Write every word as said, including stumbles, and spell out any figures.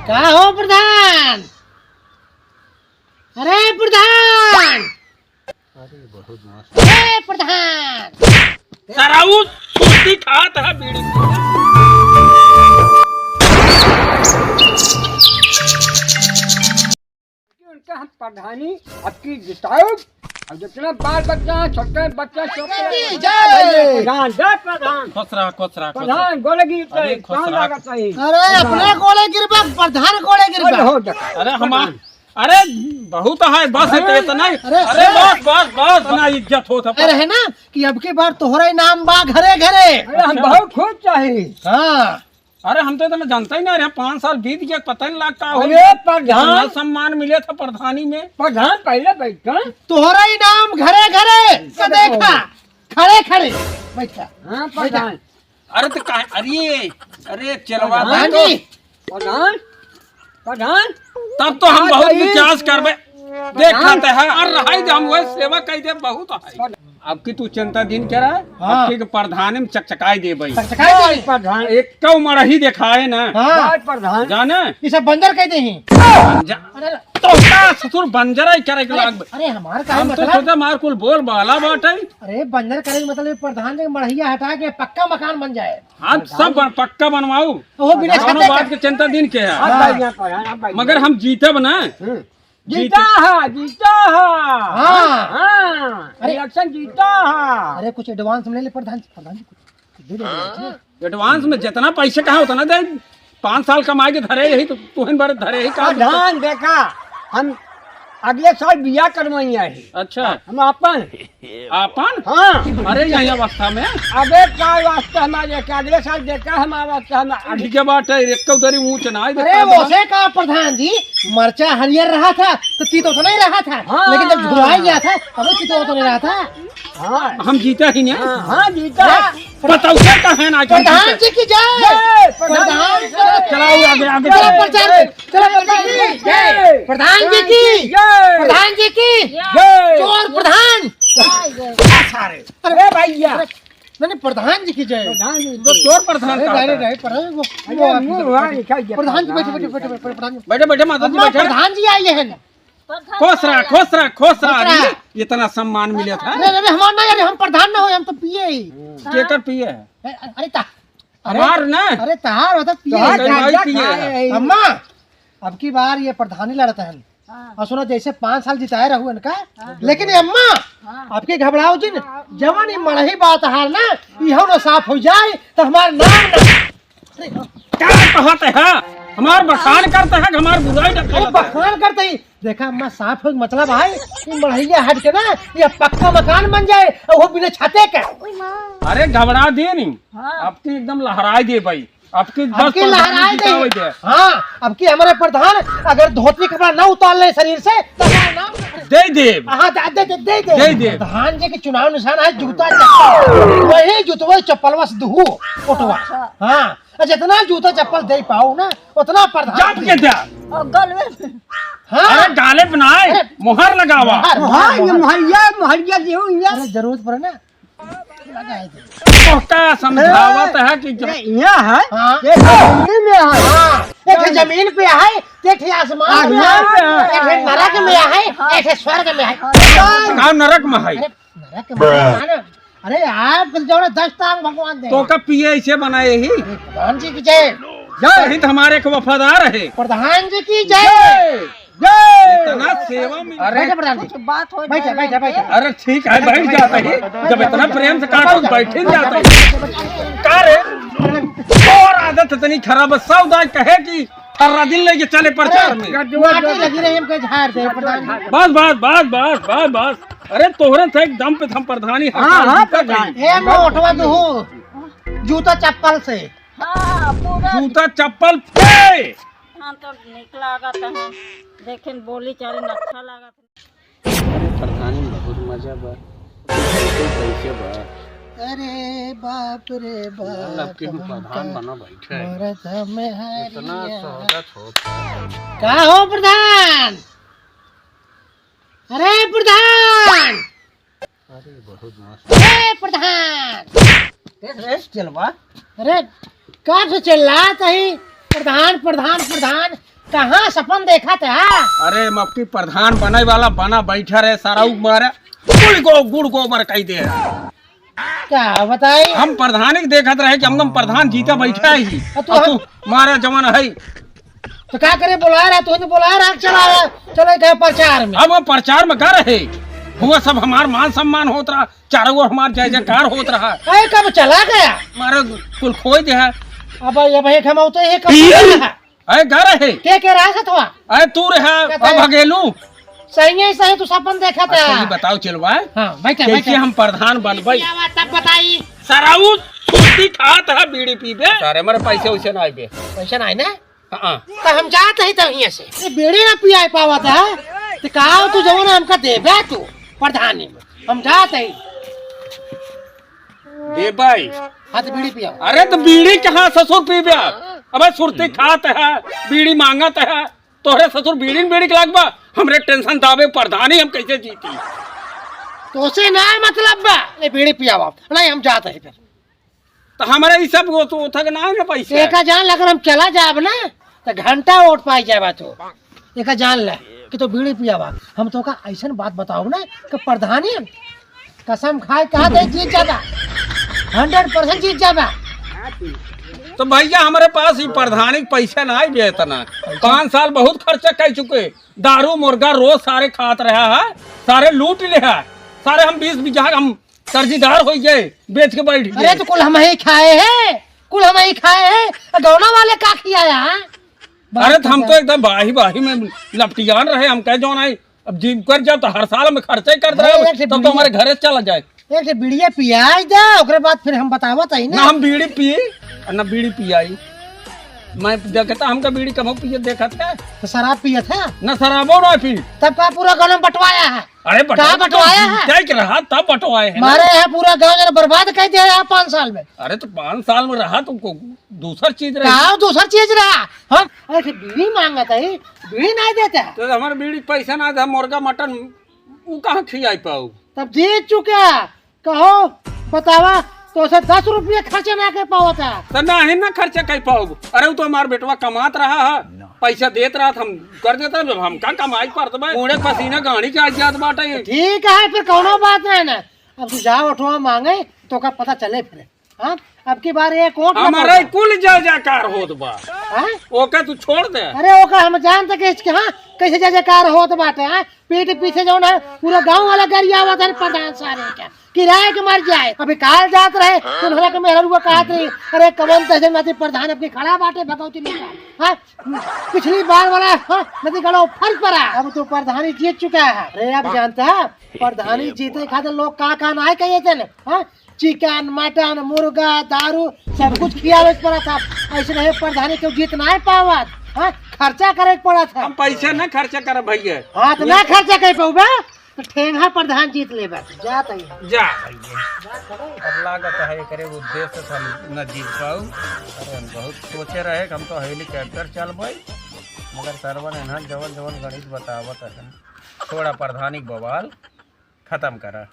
का हो प्रधान? अरे प्रधान! अरे बहुत मस्त। अरे प्रधान! सराऊ सुरती खात है बीड़ी। उनका हम प्रधानी अब की जिताउब। अब जितना बाल बच्चा है, छोटे बच्चा, छोटे की जय। प्रधान, जय प्रधान। खुश रहा, खुश रहा, खुश रहा। प्रधान, गोले गिर अरे, गए, खुश कहाँ रहा। लागत है? अरे, अपने गोले गिरबा, प्रधान गोले गिरबा। अरे, हो जा। अरे, हम, प्रधान। अरे, बहुत है, बस हाँ। इतना ही। अरे, अरे, अरे। बस, बस, बस, इतना इज्जत होत है। अरे, है ना कि अब की बार तोहरा ही नाम बा घरे घरे। अरे, हम बहुत खुश चाही। हाँ। अरे, हम तो इतना जानता ही ना रहे, पाँच साल बीत गया, पता नहीं लगा का हो। अरे, प्रधान। इतना सम्मान मिले था प्रधानी में। प्रधान पहले बैठा। तोहरा ही नाम घरे घरे का देखा, खड़े खड़े बैठा। हाँ, बैठा। प्रधान। अरे, तो का, अरे, अरे, चेलवा प्रधान तो जी। प्रधान, प्रधान। तब तो हम आ बहुत जाइए। विकास करबे। देख प्रधान। खाते हैं, और रहाई दे, हम वही सेवा कह दे, बहुत है। प्रधान। अब की तू चिंता दिन के रहा, हाँ। अब की प्रधान में चकचकाई दे भाई। चकचकाई दे। प्रधान। एक कौ मड़ही दिखाए ना। हाँ। बात प्रधान। जाने? ये सब बंजर कह दे ही। जा-, अरे, तो का ससुर बंजर ही करे के अरे, लाग। अरे, हमार का हम तो मतलब? सोचा हमार कुल बोल बाला बाटे। अरे, बंजर करे के मतलब ये प्रधान जी मड़हिया हटा के पक्का मकान बन जाए। हाँ, सब बन-, पक्का बनवाऊ। ओहो, बिना कौनो छते बात के। के चिंता दिन के है। आप बैठ जा, प्रधान, आप बैठ जा। मगर हम जीतब ना। हम्म। जीता जीत- है, जीता है। हाँ। हाँ, अरे। इलेक्शन जीता है। अरे, कुछ एडवांस में ले ले प्रधान जी, प्रधान जी, कुछ दे दे, दे दे। एडवांस में जितना पैसे कहा उतना दे। पाँच साल कमाए के धरे यही तो तुहन भर धरे ही का। प्रधान देखा, हम अगले साल बियाह करवाई है। अच्छा। हम आपन आपन? हाँ। अरे, यही अवस्था में? अबे, का वास्ता हमारे, का अगले साल देखा हमारा वास्ता हम अभी ठीक है, बात है, एक उधरी ऊंच ना है, अरे, देखा ओसे का प्रधान जी, मरचा हरियर रहा था, तो तीत उतना ही रहा था, हाँ। लेकिन जब धुआई गया था, तब तीत उतना ही रहा था। हाँ। हम जीता ही नहीं। हाँ, हाँ, जीता। बताओ, क्या कहे ना, प्रधान जी की जय। जय, प्रधान जी की जय। चलाओ आगे, आगे चलो, चलाओ। प्रचार करो। चलो, प्रधान जी की जय। प्रधान जी की जय। प्रधान जी की जय। चोर प्रधान। जय, जय। सारे। अरे भैया। अरे, नहीं, नहीं, प्रधान जी की जय। प्रधान जी की। तो चोर प्रधान अरे, का नहीं, होता है? नहीं, प्रधान, वो, अरे, वो आप मुंह वहाँ लिखा गया। प्रधान जी, बैठो, बैठो, बैठो, बैठो, प्रधान जी। बैठो, बैठो, माता जी, अम्मा, बैठो। प्रधान जी आई है ना। खुश रहा, खुश रहा, खुश रहा। खुश रहा। अरे, इतना सम्मान मिले था। अरे, अरे, हमार ना, अरे, हम प्रधान ना हो, हम तो पीए ही। केकर पीए है? अरे, अरे, ता-, अरे, हमार ना। अरे, तहार होता पीए तहार ही। कहीं भाई पीए है। अम्मा, अब की बार ये प्रधानी लड़त है। हाँ। और सुनो, जैसे पाँच साल जिताए रहू इनका, हाँ। लेकिन ये अम्मा, हाँ। अब की घबराओ जिन, हाँ। जवन ये मड़ही बात हार ना, इहो ना साफ हो जाए, तो हमार नाम ना। अरे, क्या कहत है? हमार बखान करत है, हमार बुराई ना अरे, करत है। बखान करत ही। देखा अम्मा, साफ हो मतलब है, ये मड़हिया हट के ना, ये पक्का मकान बन जाए, और वो बिना छते के। अरे, घबरा दे नहीं। हाँ। अब तो एकदम लहराए दे भाई। अब की दस अब की प्रधान लहराए दे। जितावे दे। हाँ, अब की हमारे प्रधान अगर धोती कपड़ा ना उतार ले शरीर से, तो हमारा नाम दे दे। हाँ, दे, दे, दे, दे, दे। दे दे। प्रधान जी के चुनाव निशान है जूता चप्पल। वही जूतवा चप्पलवा से दुहू ओटवा। अच्छा। हाँ, और जितना जूता चप्पल दे पाओ ना, उतना प्रधान जाप जी। के दे। और गलवे में। हाँ। अरे गाले बनाए, अरे मोहर लगावा। मोहर, हाँ, मोहर, ये मोहर। मोहरिया, मोहरिया देऊ ये। अरे जरूरत पड़े ना, तोहका समझावत है कि ए, यहाँ है, हाँ। ये जमीन में है। हाँ, एक ठे जमीन पे है, एक ठे आसमान में है, आसमान में है। एक ठे नरक में है, एक ठे स्वर्ग में है। हाँ, नरक में है। अरे, नरक में है ना? अरे, आप जौन दस टांग भगवान दे। तोहका पीए ऐसे बनाए ही। अरे, प्रधान जी की जय। जय हिंद, हमारे एक वफादार है। प्रधान जी की जय। जय। जय। इतना सेवा में अरे, बैठा प्रधान जी। कुछ बात हो बैठा, जाए बैठा, बैठा। अरे ठीक है, बैठ जाता ही। जब इतना प्रेम से कहा तो बैठ ही जाता ही। का रे? तोर आदत इतनी खराब है, सौ दाई कहे कि हर दिन लेके चले प्रचार में। माटी लगी रही हमके झाड़ दे प्रधान जी। बस, बस, बस, बस, बस, बस। अरे तोहरे से एकदम पे हम प्रधानी हर हाँ, साल हाँ, जीतत प्रधान। हई। ए मोटवा दुहू, जूता चप्पल से। हाँ, पूरा जूता चप्पल पे। हाँ, तो नीक लागत है। देखेन बोली चाली अच्छा लागत है। अरे प्रधानी में बहुत मजा बा। कैसे, कैसे बा? अरे बाप रे बाप, अब के हम प्रधान बना बैठे हैं। मरद में हरिया। इतना स्वागत होता है। का हो प्रधान? अरे प्रधान! अरे, बहुत मस्त। ए, प्रधान! देख रे, चलवा। अरे, कब से चिल्लात ही, प्रधान, प्रधान, प्रधान, कहाँ सपन देखत है? अरे, मक्की प्रधान बने वाला बना बैठा रहे, सारा उ मारे, गुड़ गो-, गुड़ गोबर कई दे। का बताई? हम प्रधानी के देखत रहे कि हम, हम प्रधान जीता बैठा ही। अ, तू अब हम तू मारे जवन है। तो का करे, बोला रहा, तू ने बोला रहा, चला रहा, चले गए प्रचार में। अब हम प्रचार में गा रहे, हुआ सब हमार मान सम्मान होत रहा, चारों ओर हमार जय जयकार होत रहा। अरे, कब चला गया? मारे कुल खोई दे है। अब, अब एक हम होते हैं, कब चला गया? अरे, गा रहे। के, के रहा सथवा? अरे, तू रहा, का अब था? भगेलू। सही है, सही, तू सपन देखा था। अच्छा, ये बताओ, चलवा। हाँ, बैठा, कैसे बैठा। हम प्रधान बनबै? क्या बात, तब बताई। सराऊ सुर्ती खात है, बीड़ी पीबे। सारे, हमारे पैसे वैसे ना आइबे। पैसे ना आए ना? हाँ। तो हम जात ही तो हियाँ से। ये बीड़ी ना पियाए पावत है, तो का तू जवन हमका देबे तू प्रधानी में? हम जात ही। देबै। हाँ, तो बीड़ी पियाओ। अरे, तो बीड़ी कहाँ ससुर पीबे आप? अबे, सुरती खात है, बीड़ी मांगत है, तोहरे ससुर बीड़ी न बीड़ी के लागबा, हमरे टेंशन दाबे प्रधानी हम कैसे जीती? तोसे ना मतलब बा, ले बीड़ी पियाओ आप। नहीं, हम जात ही फिर। तो हमारे ई सब वो तो उठक ना है ना पैसे। एका जान ले, अगर हम चला जाब ना, तो घंटा वोट पाई जाबा तू। एका जान ले कि तू बीड़ी पियावा। हम तोका ऐसन बात बताओ ना कि प्रधानी कसम खाए कहा दे जीत जाबा, हंड्रेड परसेंट जीत जाबा। तो भैया, हमारे पास ई प्रधानी के पैसा ना आइबे इतना। पैसा? पाँच साल बहुत खर्चा कर चुके, दारू मुर्गा रोज सारे खात रहा है, सारे लूट ले है, सारे हम बीस बीघा हम कर्जीदार होइ गए, बेच के बैठ गए। अरे तो कुल हम ही खाए हैं, कुल हम ही खाए हैं। गौना वाले का खियाया है? अरे तो हम तो एकदम बाही बाही में लपटियान रहे, हम कहे जौन आई, अब जीव कर जाओ तो हर साल में खर्चा ही करत रहे, अरे, एक ठे तब तो बीड़ी, हमारे घरे चला जाए। एक ठे बीड़िया पियाई दे, ओकरे बाद फिर हम बतावत हई ना। ना हम बीड़ी पिए, ना बीड़ी पियाई। मैं देखता हमका बीड़ी कबो पिए देखत है। तो शराब पियत है? ना शराबो ना पी। तब का पूरा गाँव में बंटवाया है? अरे बंटवा का तो बंटवाया है? जीते के रहा तब बंटवाए हैं ना। मारे यहाँ पूरा गाँव जरा बर्बाद कर दिया है पाँच साल में। अरे तो पाँच साल में रहा तो को-, दूसर चीज रही। का दूसर चीज रहा? हम अरे बीड़ी मांगत है, बीड़ी नहीं देते हैं। तो हमारे बीड़ी पैसा ना था, मुर्गा मटन उ कहाँ खियाई पाऊ? तब जीत चुका, कहो, बतावा, तोसे दस रुपया खर्चा ना कर पावत है। तो ना ही ना खर्चा कर पाऊ। अरे, उ तो हमार बेटवा कमात रहा है, पैसा देत रहा, हम कर देता, जब हमका कमाई पड़त बा, मुड़े पसीना गाड़ी के आ जात बाटे। ठीक है, फिर कौनो बात नहीं ना। अब तू जा ओठवा मांगे, तोका पता चले फिर। हाँ, अब की बार एक वोट ना हमारे पड़ता। कुल जय जयकार होत बा। हाँ? ओके तू छोड़ दे। अरे ओके हम जानते कि इसके, हाँ, कैसे जय जयकार होत बाटे, हाँ? पीठ पीछे जौन है, पूरा गाँव वाला गरियावत है प्रधान सारे के, किराए के मर जाए। अभी काल जात रहे, तो उन्होंने के मेहररुआ कहत रही, "अरे कवन तहसील में प्रधान अपनी खड़ा बाटे, भगवती नहीं जाए।" हाँ? पिछली बार वाला, हाँ, नदी गढ़ो फर्क पड़ा। अब तो प्रधानी जीत चुका है। अरे अब जानता है, प्रधानी जीते खातिर लोग का का ना कहिए थे ना, हाँ? चिकन, मटन, मुर्गा, दारू, सब कुछ खियावे के पड़ा था। ऐसे रहे प्रधानी केहू जीत नाहीं पावत, हाँ, खर्चा करे के पड़ा था। हम पैसा ना खर्चा करब भैया। हाँ, तो ना खर्चा कर पाउबे, तो ठेंगा प्रधान जीत लेबे। जा तई। जा भैया। अब लागत है एकरे उद्देश्य से हम न जीत पाऊ। अरे हम बहुत सोचे रहे कि हम तो हेलीकॉप्टर चलबै, मगर सरवन एनहन जवन जवन गणित बतावत है। छोड़ा प्रधानी के बवाल, खत्म करा।